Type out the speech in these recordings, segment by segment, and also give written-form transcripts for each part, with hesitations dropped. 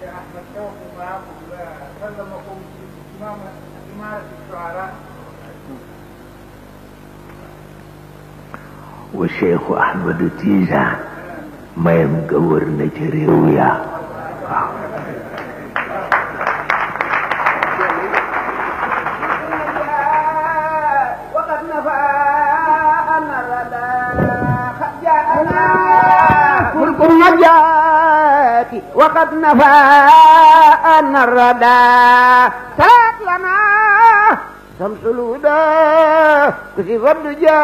أحمد توفي معكم سلمكم إمارة الشعراء والشيخ أحمد تيجان ما يمقور نجري ويا وقد نفى أن الردى قد جاءنا فلك النجاة وقد نفى أن الردى سلات لنا شمس الهدى كشف الدجى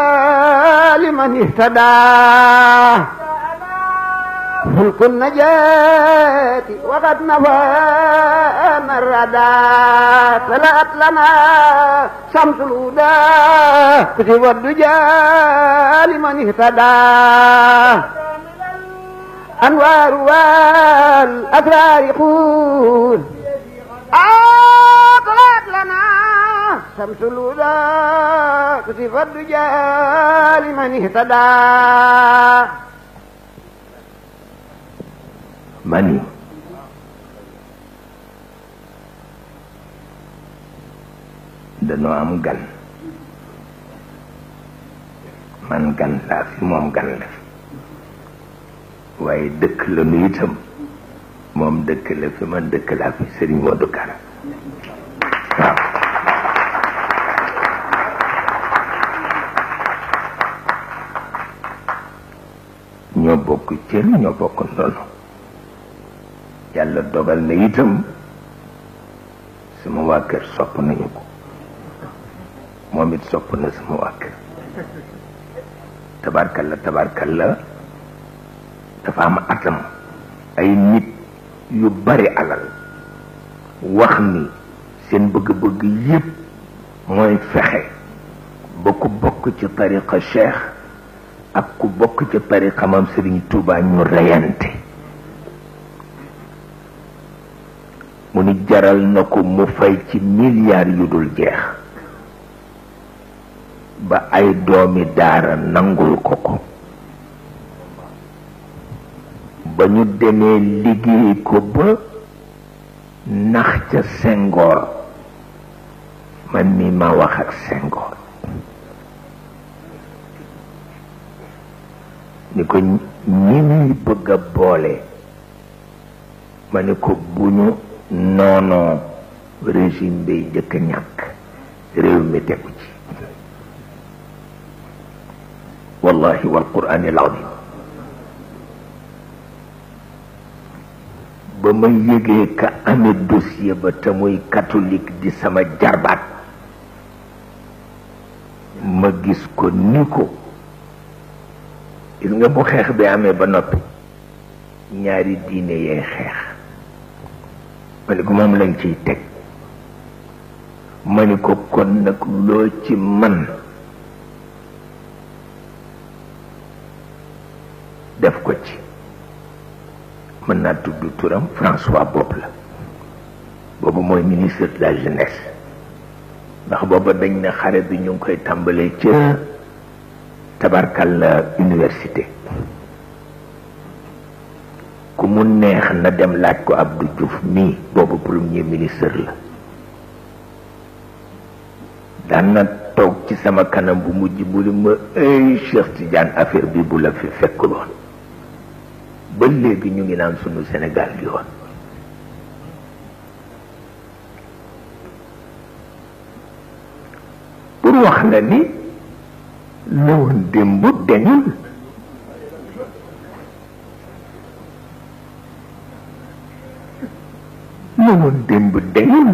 لمن اهتدى فلك النجاة وقد نفى أن الردى سلات لنا شمس الهدى كشف الدجى لمن اهتدى أنوار والأسرار قول طلعت لنا شمس الهدى كشف الدجى لمن اهتدى mani danoo am gan man gan laa fi moom gan la fi waaye dëkk la nu itam moom dëkk la fi man dëkk laa fi Sëriñ Modou Kara waaw ñoo bokk cër ñoo bokk ndono yàlla dogal na itam sama waa kër sopp nañu ko moom it sopp na sama waa kër tabarkalla dafa am atam ay nit yu bari alal wax ni seen bëgg-bëgg yépp mooy fexe ba ku bokk ci tariqa cheikh ak ku bokk ci tariqa Maam Sëriñ Tuubaa ñu reyante mu ni jaral na ko mu fay ci milliards yu dul jeex ba ay doomi daara nangul ko ko ba ñu demee liggéey ko ba nax ca Senghor man mi ma wax ak Senghor ni ko ñi ñuy bëgg a boole ma ni ko bu ñu noonoo régime bay jëkk ñàkk réew mi tegu ci wallahi wal qur'ani al azim ba ma yëgee ka amee dossier ba te muy catholique di sama jarbaat ma gis ko ni ko gis nga bu xeex bi amee ba noppi ñaari diine yee xeex ma ni ko moom lañ ciy teg ma ni ko kon nag loo ci man def ko ci mën naa tudd turam François Bopp la boobu mooy ministre de la jeunesse ndax booba dañ ne xare bi ñu ngi koy tàmbalee ci tabarkal université ku mu neex na dem laaj ko Abdou Diouf mii boobu premier ministre la daan na toog ci sama kanam bu mujj mu ni ma ay Cheikh Tidiane affaire bi bu la fi fekkuloon ba léegi ñu ngi naan sunu Sénégal gi woon pour wax la ni la woon démb dañul la woon démb dañul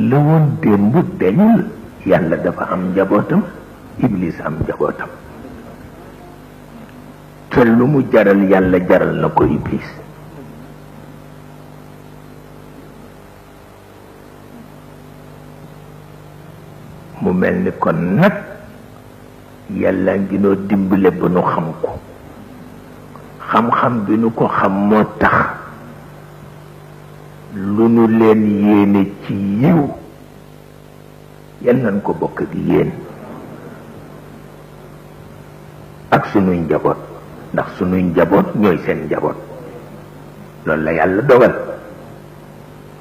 la woon démb dañul yàlla dafa am njabootam Iblis am njabootam te lu mu jaral yàlla jaral na ko Iblis mu mel ni kon nag yàlla ngi noo dimbale ba nu xam ko xam-xam bi nu ko xam moo tax lu nu leen yéene ci yiw yal nañ ko bokk ak yéen ak sunuy njaboot ndax sunuy njaboot ñooy seen njaboot loolu la yàlla dogal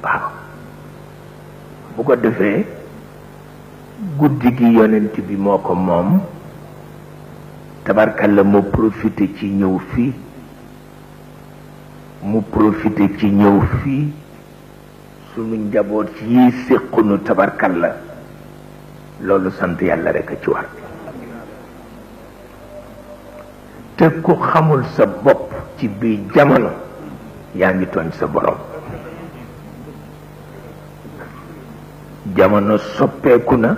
waaw bu ko defee guddi gi yonent bi moo ko moom tabarkalla mu profité ci ñëw fii mu profité ci ñëw fii sunu njaboot yi séqunu tabarkalla loolu sant yàlla rek a ci war te ku xamul sa bopp ci biir jamono yaa ngi tooñ sa borom jamono soppeeku na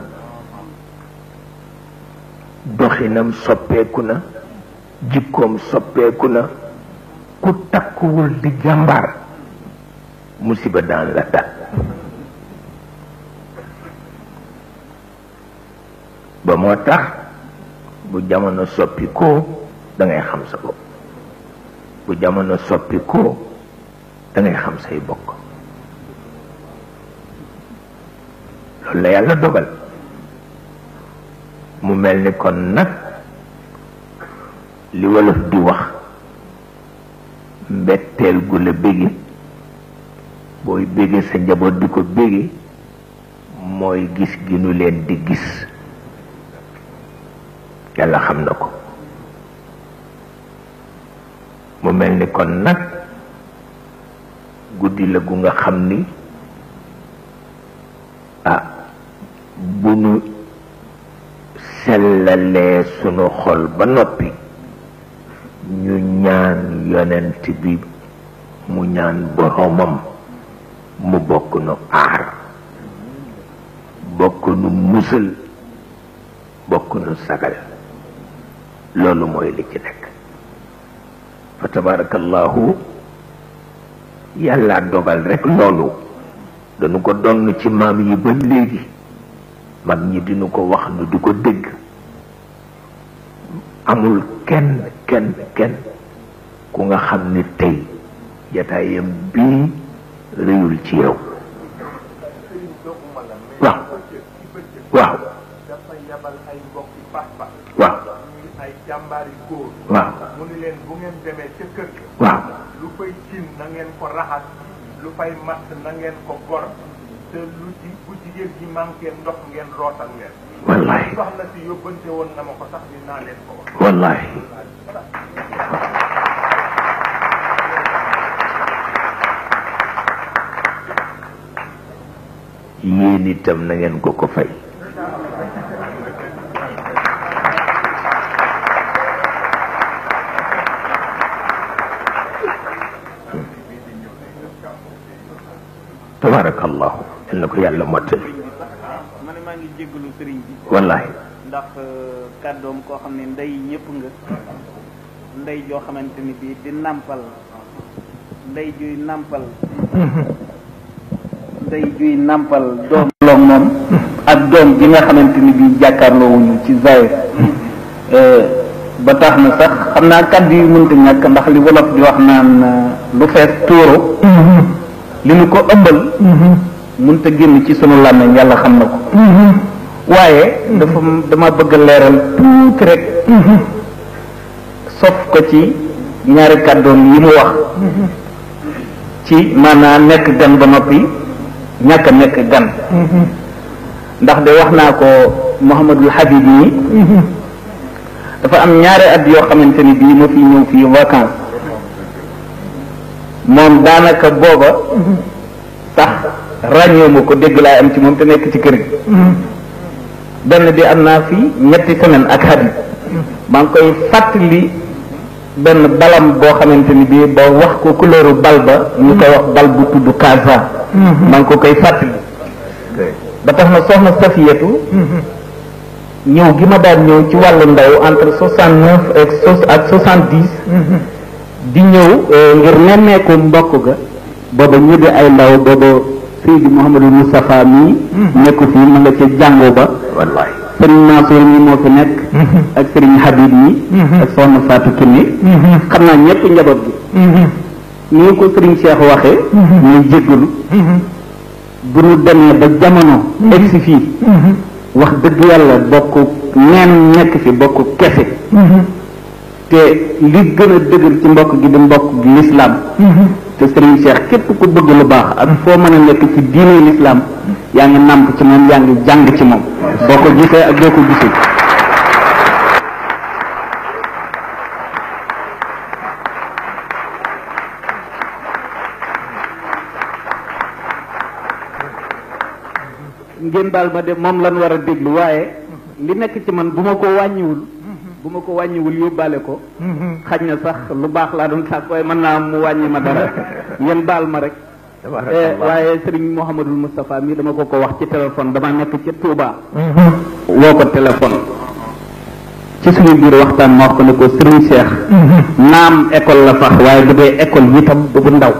doxinam soppeeku na jikkoom soppeeku na ku takkuwul di jàmbaar musiba daan la dal ba moo tax bu jamono soppi ko da ngay xam sa bopp bu jamono soppi ko da ngay xam say bokk loolu la yàlla dogal mu mel ni kon nag li wolof di wax mbetteel gu la bége booy bége sa njaboot di ko bége mooy gis gi nu leen di gis yàlla xam na ko mu mel ni kon nag guddi la gu nga xam ni bu nu sellalee sunu xol ba noppi ñu ñaan yonent bi mu ñaan boromam mu bokk nu aar bokk nu musal bokk nu sagal loolu mooy li ci nekk fa tabarakallahu yàlla dogal rek loolu dañu ko donn ci maam yi ba léegi mag ñi dinu ko wax nu di ko dégg amul kenn ku nga xam ni tey jataayam bii réyul ci yow waaw waaw waaw ay jàmbaari góor waaw mu ni leen bu ngeen demee ca kër ga waaw lu fay cin na ngeen ko raxas lu fay matt na ngeen ko gor te lu ci bu jigéen ji manqué ndox ngeen rootal leen wallahi soxna si yóbbante woon na ma ko sax dinaa leen ko wax wallahi yéen itam na ngeen ko fay tabarakallahu yal na ko yàlla mottali ma ne maa ngi jéggalu sëriñ bi wallahi ndax kàddoom koo xam ne ndey ñëpp nga ndey joo xamante ni bii di nàmpal ndey juy nàmpal ndey juy nàmpal doom loog moom ak doom ji nga xamante ni bii jàkkaarloowuñu ci zahir ba tax na sax xam naa kàddu yu mënta ñàkk ndax li wolof di wax naan lu fees tuuru li nu ko ëmbal mënta génn ci sunu làmmiñ yàlla xam na ko waaye dama bëgg a leeral tuuti rek sof ko ci ñaari kàddoom yi mu wax ci maanaam nekk gan ba noppi ñàkk a nekk gan ndax de wax naa ko Mouhamadul Habib yi dafa am ñaari at yoo xamante ni bii ma fi ñëw fii vacances moom daanaka booba sax ràññoo ma ko dégg laay am ci moom te nekk ci kër gi benn bi am naa fi ñetti semaine ak Habib maa ngi koy fàttali benn balam boo xamante ni bii ba wax ko couleuru bal ba ñu koy wax bal bu tudd Casa maa ngi ko koy fàttali ba tax na soxna Safiyatu ñëw gi ma daan ñëw ci wàllu ndaw entre 69 ak 70 di ñëw ngir nemmeeku mbokk ga booba ñu di ay ndaw booba Seydi Mouhamadou Moustapha mii nekku fii ma nga ca jàngo ba wallahi sëriñ Mansour mi moo fi nekk ak sëriñ Habib mi ak soxna Fatou Kiné xam naa ñëpp njaboot gi ni ko sëriñ Cheikh waxee ñuy jéggalu bu nu demee ba jamono egsi fii wax dëgg yàlla bokk neen nekk fi bokk kese te li gën a dëgër ci mbokk gi di mbokk gi lislaam te Serigne Cheikh képp ku bëgg lu baax ak foo mën a nekk ci diine l'islam yaa ngi nàmp ci moom yaa ngi jàng ci moom boo ko gisee ak boo ko gisul. ngeen baal ma de moom lan war a déglu waaye li nekk ci man bu ma ko wàññiwul yóbbaale ko xaj na sax lu baax laa doon sàkk waaye mën naa mu wàññi ma dara ngeen baal ma rek waaye Serigne Mouhamadul Moustapha mi dama ko wax ci téléphone dama nekk ci Touba woo ko téléphone ci suñu biir waxtaan ma wax ko ne ko Serigne Cheikh naam école la sax waaye bu dee école itam du bu ndaw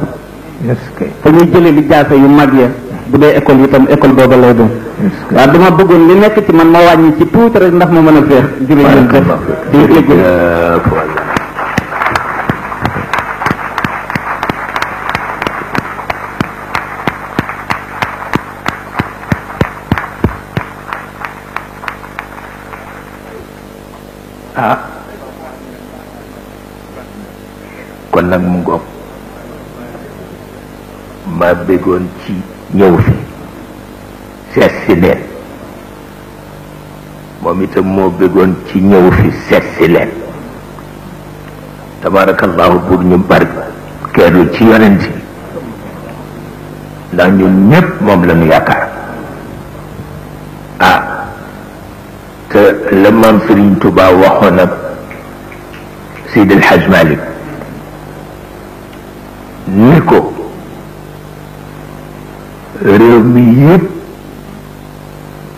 fa ñuy jëlee li jaase yu mag ya bu dee école itam école booba lay doon waaw dama bëggoon li nekk ci man ma wàññi ci tuuti rek ndax ma mën a feex jërëjëf kon nag mu ngoog ma bëggoon ci ñëw fi seet si leen moom itam moo bëggoon ci ñëw fi seet si leen tabarakallahu pour ñu bari keerlu ci yonent bi ndax ñun ñépp moom la ñu yaakaar te la maam Serigne Touba waxoon ak Seydi El Hadj Malick ni ko réew mi yépp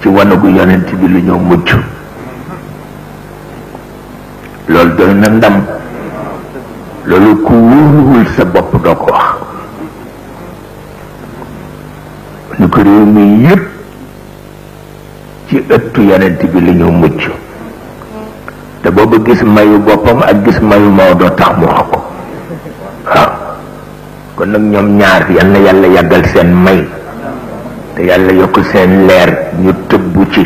ci wanagu yonent bi lu ñoo mucc loolu doy na ndam loolu ku wóoluwul sa bopp doo ko wax ni ko réew mi yépp ci ëttu yonent bi lu ñoo mucc te booba gis mayu boppam ak gis mayu Maodo tax mu wax ko waaw kon nag ñoom ñaar yal na yàlla yàggal seen may te yàlla yokk seen leer ñu tëbbu ci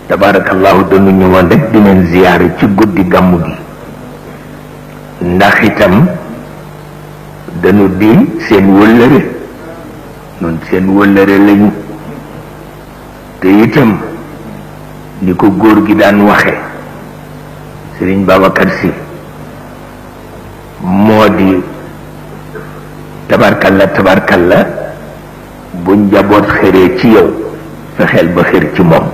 tabarakallahu dañu ñëwoon rek di leen ziyaare ci guddi gàmmu gi ndax itam dañu di seen wëllëre noonu seen wëllëre lañu te itam ni ko góor gi daan waxe Serigne Babacar Sy moo di tabarkalla bu njaboot xëree ci yow fexeel ba xër ci moom